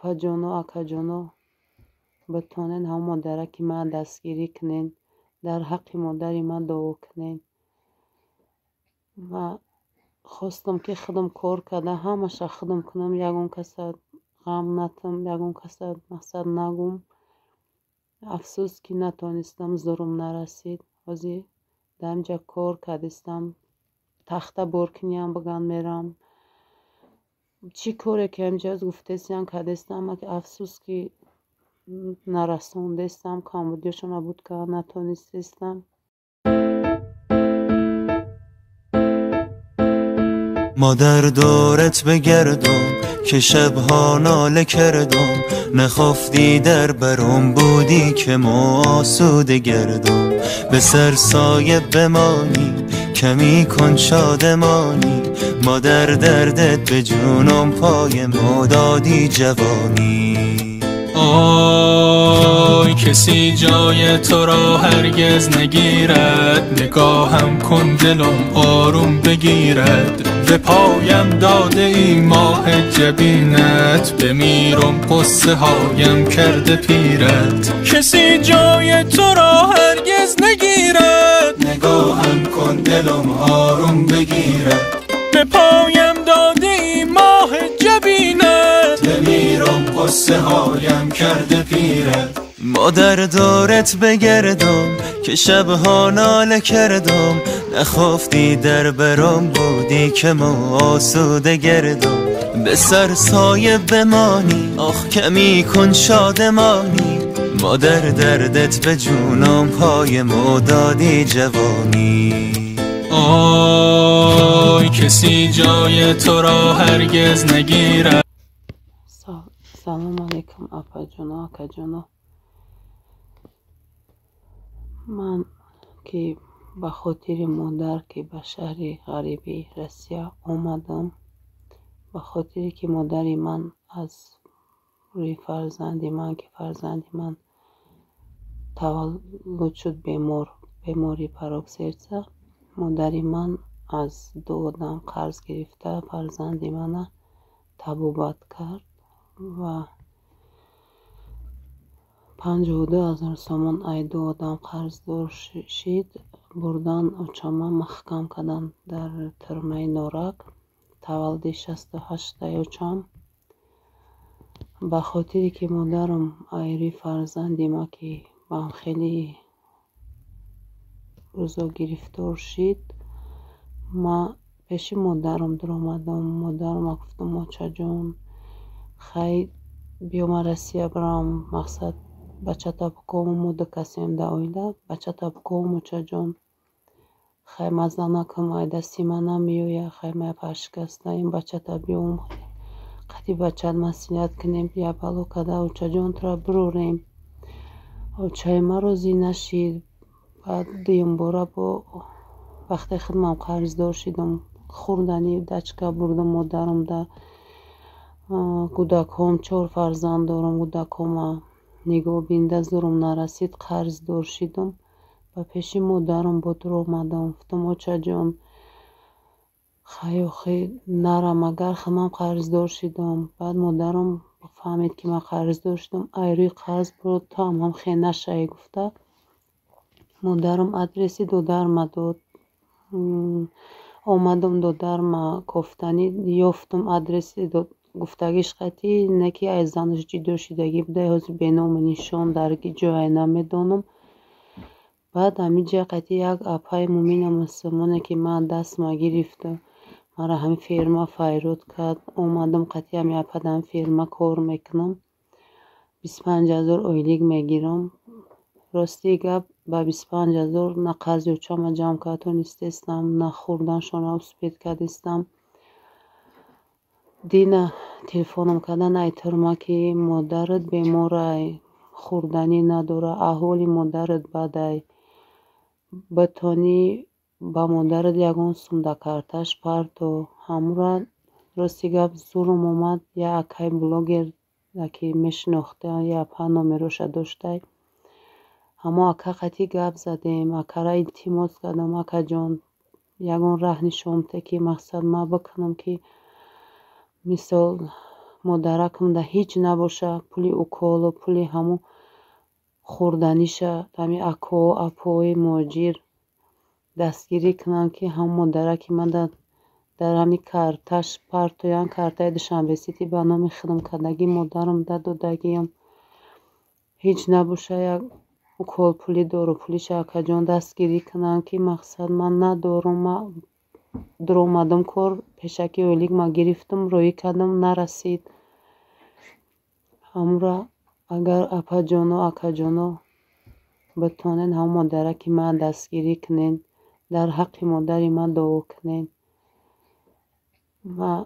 Апаҷоно, акаҷоно, битонен ҳам модараки ман дастгирӣ кунен, дар ҳаққи модари ман дуо кунен. Ма хостам, ки худам кор карда ҳамаша худам кунам, ягон каса ғам натам, ягон каса мақсад нагум. Афсӯс, ки натонистам, зӯрум нарасид. Ҳозир дар инҷа кор кардистам, тахта боркиниам биган мерам. Чӣ коре ки ҳаминҷа гуфтесиям, кардестам, афсӯс, ки нарасондестам, камбудиёшона буд карда натонистестам. مادر دورت بگردم که شبها ناله کردم، نخفتی در برم بودی که ما آسوده گردم. به سر سایه بمانی کمی کن شادمانی، مادر دردت به جونم پای ما دادی جوانی. آی کسی جای تو را هرگز نگیرد، نگاهم کن دلم آروم بگیرد. به پایم داده ای ماه جبینت، بمیرم قصه هایم کرده پیرت. کسی جای تو را هرگز نگیرد، نگاهم کن دلم آروم بگیرد. به پایم داده ای ماه جبینت، بمیرم قصه هایم کرده پیرت. مادر دورت بگردم که شبها ناله کردم، نخفتی در برم بودی که ما آسوده گردم. به سر سایه بمانی آخ کمی کن شادمانی، مادر دردت به جونم پای ما دادی جوانی. آی کسی جای تو را هرگز نگیرد. سلام علیکم апаҷоно, акаҷоно. Ман ки ба хотири модар ки ба шаҳри ғарибии Россия омадам, ба хотире ки модари ман аз рӯи фарзанди ман, ки фарзанди ман таваллуд шуд бемор, бемории порок сердца, модари ман аз ду одам қарз гирифта фарзанди мана табобат кард ва 52 000 сомон ай ду одам қарздор шид. Бурдан очама маҳкам карданд дар тюрьмаи Норак. Таваллуди 68-таи очам. Ба хотире ки модарам ай рӯи фарзанди ма ки ба хеле рӯзо гирифтор шид, ма пеши модарам дуромадам. Модарама гуфтам: очаҷон, хай биё ман Россия бирам, мақсад бачата бикобам, мо ду касем дар оила, бачата бикобам, очаҷон. Хай маза накун, ай дасти ман намеояд, хай ман паршикастаем, бачата биём, қади бачат маслиҳат кунем, я бало када очаҷон тура бирорем. Очаи ман розӣ нашид. Баъд дуюмбора бо вақте худмам қарздор шидам, хӯрдани дачка бурдам модарам да кӯдакҳом, чор фарзанд дорам, кӯдакҳома нигоҳ бинда зӯрум нарасид, қарздор шидам. Ба пеши модарам бо дуромадам, гуфтам: очаҷон, хай охи нарам, агар худмам қарздор шидам. Баъд модарам фаҳмид, ки ман қарздор шудам, ай рӯи қарз биро, ту ҳам хе нашавӣ гуфта, модарам адреси додарма дод. Омадам додарма кофтанӣ, ёфтам адреси гуфтагиш қатъӣ, не ки ай занаш ҷудо шудагӣ буда, ҳозир беному нишон дар ҷое намедонам. Баъд ҳаминҷа қатъи як апаи мӯмина мусулмоне, ки ман дастма гирифту маро ҳамин ферма файрод кард, омадам қатъи ҳамин апа дар ҳамин ферма кор мекунам, 25 000 ойлик мегирам. Рости гап, ба 25 000 на қарзи очама ҷамъ карда тонистестам, на хӯрданшонро успеть кардистам. Дина телефонам кардан ай тюрьма, ки модарат беморай, хӯрданӣ надора, аҳволи модарат бадай, битонӣ ба модарат ягон сум дар карташ парто. Ҳамура рости гап зӯрум омад. Як акаи блогер, ки мешинохта, як апа номероша доштай, ҳамо ака қатъи гап задем. Акара илтимос кардам: акаҷон, ягон раҳ нишон бите, ки мақсад ман бикунам, ки мисол Модаракамда ҳеҷ набоша, пули уколу, пули ҳамун хӯрданиша ҳами акоҳо, апоҳои муҳоҷир дастгирӣ кунанд, ки ҳамун модараки ман дар ҳамин карташ партоянд. Картаи Душанбе Сити ба номи худам кардагӣ, модарам додагиам. Ҳеҷ набоша, як уколпулӣ, дорупулиша акаҷон дастгирӣ кунанд, ки мақсад ман надорум. Ман дуромадам кор, пешаки ойлик ман гирифтам, роҳӣ кардам, нарасид. Ҳамура агар апаҷоно, акаҷоно битонед, ҳамун модараки ман дастгирӣ кунед, дар ҳаққи модари ман дуо кунед. Ман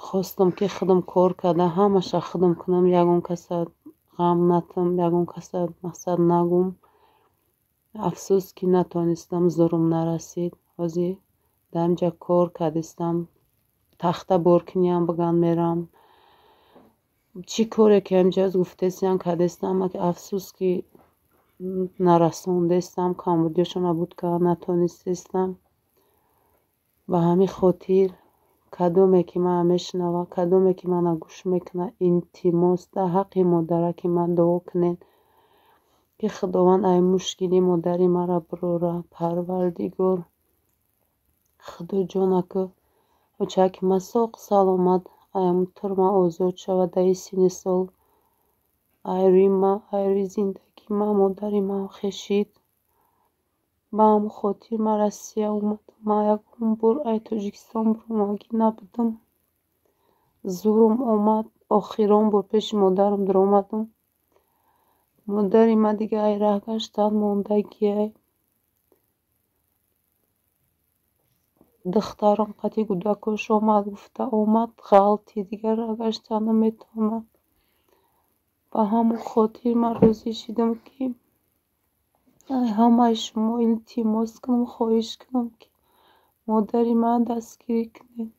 хостам, ки худам кор карда ҳамаша худам кунам, ягон каса ғам натам, ягон каса мақсад нагӯм. Афсӯс, ки натонистам, зӯрум нарасид. Ҳозир дар инҷа кор кардистам, тахта боркиниам биган мерам. Чӣ коре ки ҳаминҷа гуфтесиям, кардистам, афсӯс, ки нарасондестам, камбудиёшонро буд карда натонистестам. Ба ҳамин хотир кадоме ки мана мешунава, кадоме ки мана гӯш мекунад, илтимос, дар ҳаққи модараки ман дуо кунед, ки Худованд ай мушкили модари маро бирора. Парвардигор, Худоҷонаку, очаки ман соғ саломат ай ҳамун турма озод шавад дар ин синни сол. Ай рӯи ман, ай рӯи зиндагии ман модари ман хешид. Ба ҳамон хотир ман Россия омадам. Ман ягон бор ай Тоҷикистон биромадагӣ набудам. Зӯрум омад, охирон бор пеши модарам дуромадам. Модари ман дига ай раҳ гаштан мондагиай. Духтарам қати кӯдакош омад, гуфта омад, ғалти, дигар раҳ гаштан наметавонад. Ба ҳамон хотир ман розӣ шудам, ки ай ҳамаи шумо илтимос кунам, хоҳиш кунам, ки модари ман дастгирӣ кунед,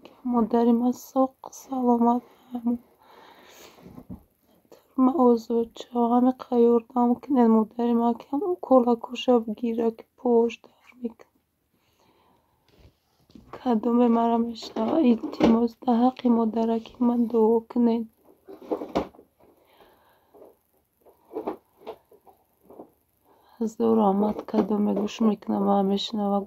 ки модари ман соғ саломат турма озод шавад. Ҳамин қадр ёрдам кунед модари ман, ки ҳамон уколакоша бигирад, ки пош дард мекунад. Кадоме маро мешунавад, илтимос, дар ҳаққи модараки ман дуо кунед. Ҳазор раҳмат, кадоме гӯш мекунад, мана мешунавад.